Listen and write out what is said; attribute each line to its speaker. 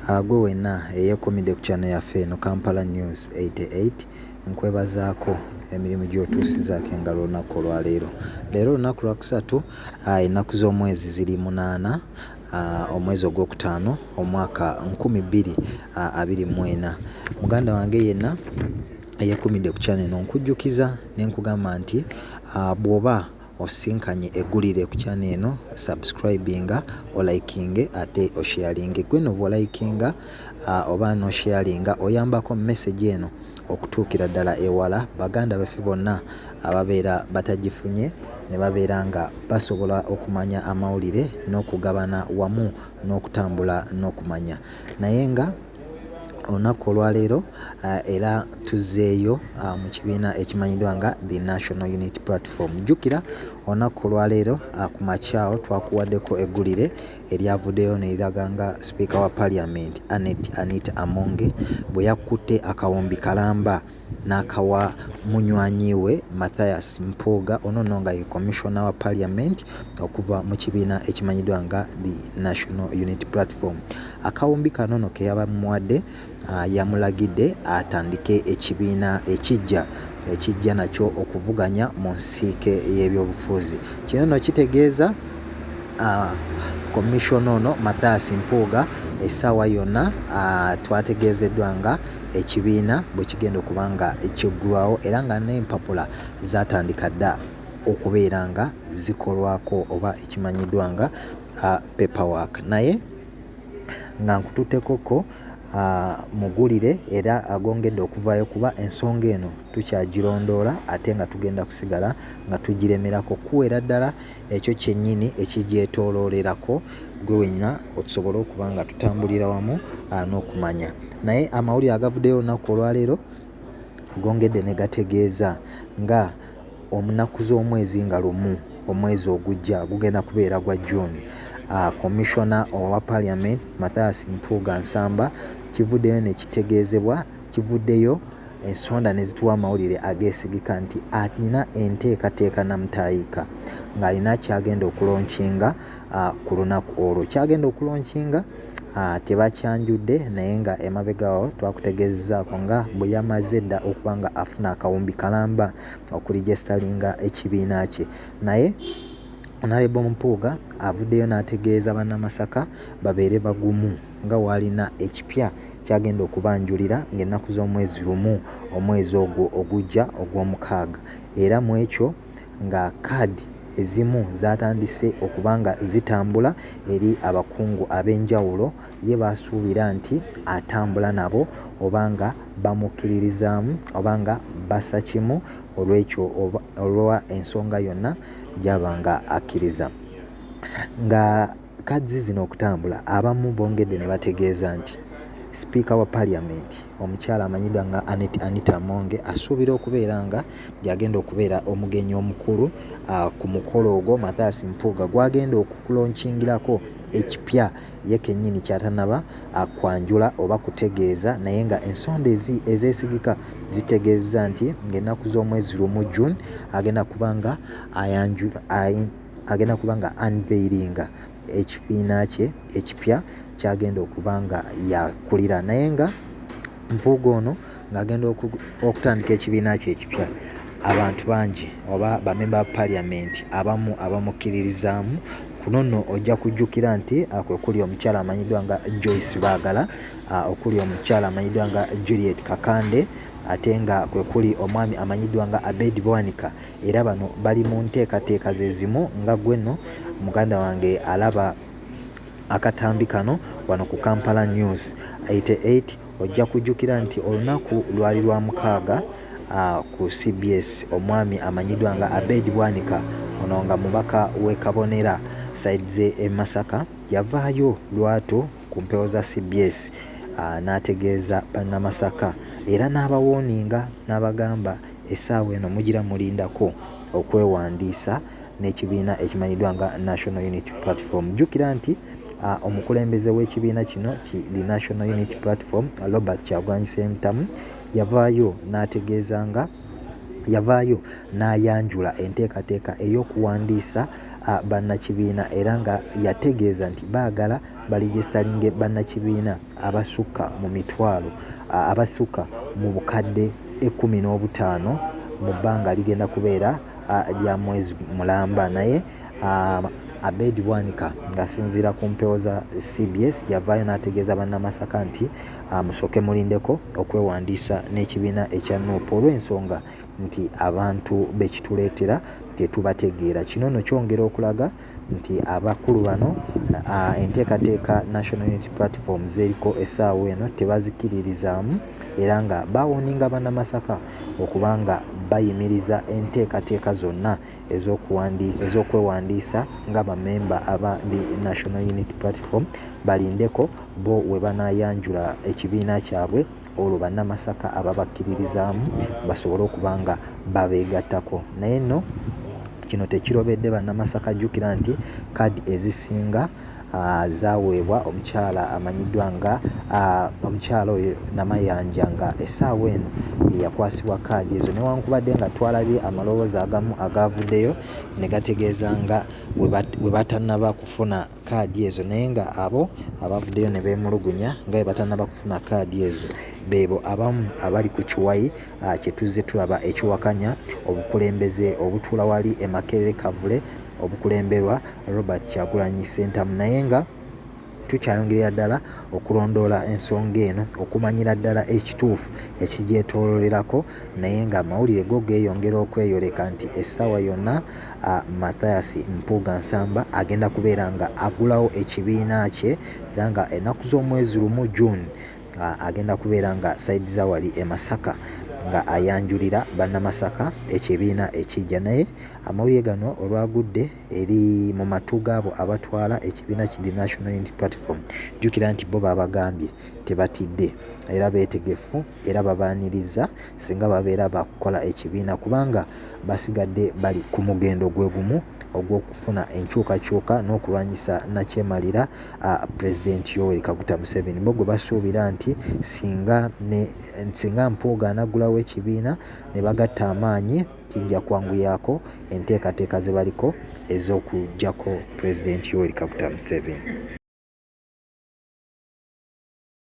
Speaker 1: Gwe wenna eyeekumidde ku channel yaffe eno Kampala News 88 nkwebazaako emirimu gy'otuusizaako engalo olunaku olwaleero. Leero olunaku lwakusatu, ennaku z'omwezi ziri 8 omwezi ogwokutaano omwaka 2024. Muganda wange yenna eyeekumidde ku channel eno nkujjukiza ne nkugamba nti bw'oba Osisinkanye eggulire ku channel eno, subscribinga, olikinge ate osharinge. Gwe no bwolikinga oba nosharinga oyambako message eno okutuukira ddala ewala baganda baffe bonna ababeera batagifunye ne babeera nga basobola okumanya amawulire n'okugabana wamu n'okutambula n'okumanya. Naye nga Olunaku olwaleero era tuzzeeyo mu kibiina ekimanyiddwa nga The National Unity Platform. Jjukira olunaku olwaleero ku makya awo twakuwaddeko eggulire eryavuddeyo ne liraga nga sipiika wa parliament Annet Anita Among bwe yakutte akawumbi kalamba n'akawa munywanyi we Mathias Mpuuga, ono nno nga ye Commissioner wa Parliament okuva mu kibiina ekimanyiddwa nga The National Unity Platform. Akawumbi kano no ke yabamuwadde yamulagidde atandike ekibiina ekiggya ekijja nakyo okuvuganya mu nsiike y'ebyobufuzi. Kino nno kitegeeza Commissioner ono Mathias Mpuuga essaawa yonna twategeezeddwa nga ekibiina bwe kigenda okuba nga kiggulwawo era nga n'empapula zaatandika dda okubeera nga zikolwako oba ekimanyiddwa nga paper work. Naye nga nkututteko ko mugulire era agongedde okuvaayo kuba ensonga eno tukyagirondoola ate nga tugenda kusigala nga tugiremerako kuweera ddala ekyo kyennyini ekigyetooloolerako ggwe wenna otusobole okuba nga tutambulira wamu n'okumanya. Naye amawulire agavuddeyo olunaku olwaleero gongedde ne gategeeza nga omunaku z'omwezi nga 1 omwezi ogujja gugenda kubeera gwa June, Commissioner owa Parliament Mathias Mpuuga Nsamba kivuddeyo ne kitegeezebwa kivuddeyo Ensonda ne zituwa amawulire ageesigika nti alina enteekateeka namutaayiika ng'alina ky'agenda okulonkinga ku lunaku olwo. Ky'agenda okulonkinga tebakyanjudde naye nga emabega awo twakutegeezezzaako nga bwe yamaze dda okuba nga afuna akawumbi kalamba okulijesitalinga ekibiina kye naye Honourable Mpuuga avuddeyo n'ategeeza Bannamasaka babeere bagumu nga w'alina ekipya ky'agenda okubanjulira ng'ennaku z'omwezi 1 omwezi ogwo ogujja Ogwomukaaga era mw'ekyo nga kaadi ezimu zaatandise okuba nga zitambula eri abakungu ab'enjawulo ye b'asuubira nti atambula nabo oba nga bamukkiririzaamu oba nga bassa kimu olw'ekyo olwa ensonga yonna gy'aba nga akkiriza. Nga Cards zino okutambula, abamu bongedde ne bategeeza nti sipiika wa parliament omukyala amanyiddwa nga Annet Anita Amonge asuubira okubeera nga y'agenda okubeera omugenyi omukulu ku mukolo ogwo Mathias Mpuuga gw'agenda okulonkingirako ekipya ye kennyini ky'atannaba kwanjula oba kutegeeza naye nga ensonda ezeesigika zitegeezezza nti ng'ennaku z'omwezi 1 June agenda kuba nga ayanjula agenda kuba nga unveilinga ekibiina kye ekipya kyagenda okuba nga yakulira naye nga Mpuuga ono ng'agenda okutandika ekibiina kye ekipya abantu bangi oba bamemba ba parliament abamu abamukkiririzaamu kuno nno ojja kujjukira nti kwe kuli omukyala amanyiddwa nga Joyce Baagala okuli omukyala amanyiddwa nga Juliet Kakande ate nga kwe kuli omwami amanyiddwa nga Abed Bwanika Era bano bali mu nteekateeka ze zimu nga ggwe nno muganda wange alaba akatambi kano wano ku Kampala News 88 ojja kujjukira nti olunaku lwali lwa mukaaga ku cbs omwami amanyiddwa nga Abed Bwanika ono nga mubaka w'e Kabonera side ze e Masaka yavaayo lwatu ku mpewo za cbs n'ategeeza bannamasaka era n'abawooninga n'abagamba Essaawa eno mugira mulindako okwewandiisa n'ekibiina ekimanyiddwa nga National Unity Platform. Jjukira nti omukulembeze w'ekibiina kino ki The National Unity Platform, Robert Kyagulanyi Ssentamu yavaayo n'ategeeza nga Yavaayo n'ayanjula enteekateeka ey'okuwandiisa bannakibiina era nga yategeeza nti baagala balegisitalinge bannakibiina abasukka mu mitwalo abasukka mu bukadde 15 mu bbanga ligenda kubeera lya mwezi mulamba. Naye Abed Bwanika ng'asinziira ku mpewo za cbs yavaayo n'ategeeza Bannamasaka nti musooke mulindeko okwewandiisa n'ekibiina ekya Nup olw'ensonga nti abantu be kituleetera tetubategeera. Kino nno kyongera okulaga nti abakulu bano enteekateeka National Unity Platform z'eriko essaawa eno tebazikkiririzaamu era nga bawooninga Bannamasaka okuba nga bayimiriza enteekateeka zonna ez'okwewandiisa nga bammemba aba The National Unity Platform balindeko bo we banaayanjula ekibiina kyabwe olwo Bannamasaka ababakkiririzaamu basobole okuba nga babeegattako. Naye nno kino tekirobedde Bannamasaka. Jjukira nti kaadi ezisinga zaaweebwa omukyala amanyiddwa nga omukyala oyo Namayanja nga essaawa eno ye yakwasibwa kaadi ezo newankubadde nga twalabye amaloboozi agamu agaavuddeyo ne gategeeza nga we batannaba kufuna kaadi ezo naye nga abo abavuddeyo ne beemulugunya nga bwe batannaba kufuna kaadi ezo beebo abamu abali ku kiwayi kye tuzze tulaba ekiwakanya obukulembeze obutuula wali e Makerere Kavule obukulemberwa Robert Kyagulanyi Ssentamu. Naye nga tukyayongerera ddala okulondoola ensonga eno okumanyira ddala ekituufu ekigyetoololerako naye ng'amawulire go geeyongera okweyoleka nti essaawa yonna Mathias Mpuuga Nsamba agenda kubeera nga aggulawo ekibiina kye era nga ennaku z'omwezi 1 June agenda kubeera nga sayidi za wali e Masaka nga ayanjulira Bannamasaka ekibiina ekijja. Naye amawulire gano olwagudde eri mu matu gaabo abatwala ekibiina ki The National Unity Platform, jjukira nti bo babagambye tebatidde era beetegefu era babaaniriza singa babeera bakukola ekibiina kubanga basigadde bali ku mugendo gwe gumu ogw'okufuna enkyukakyuka n'okulwanyisa nnakyemalira Pulezidenti Yoweri Kaguta Museveni bo gwe basuubira nti singa ne singa Mpuuga anaggulawo ekibiina ne bagatta amaanyi kijja kwanguyaako enteekateeka ze baliko ez'okuggyako Pulezidenti Yoweri Kaguta Museveni.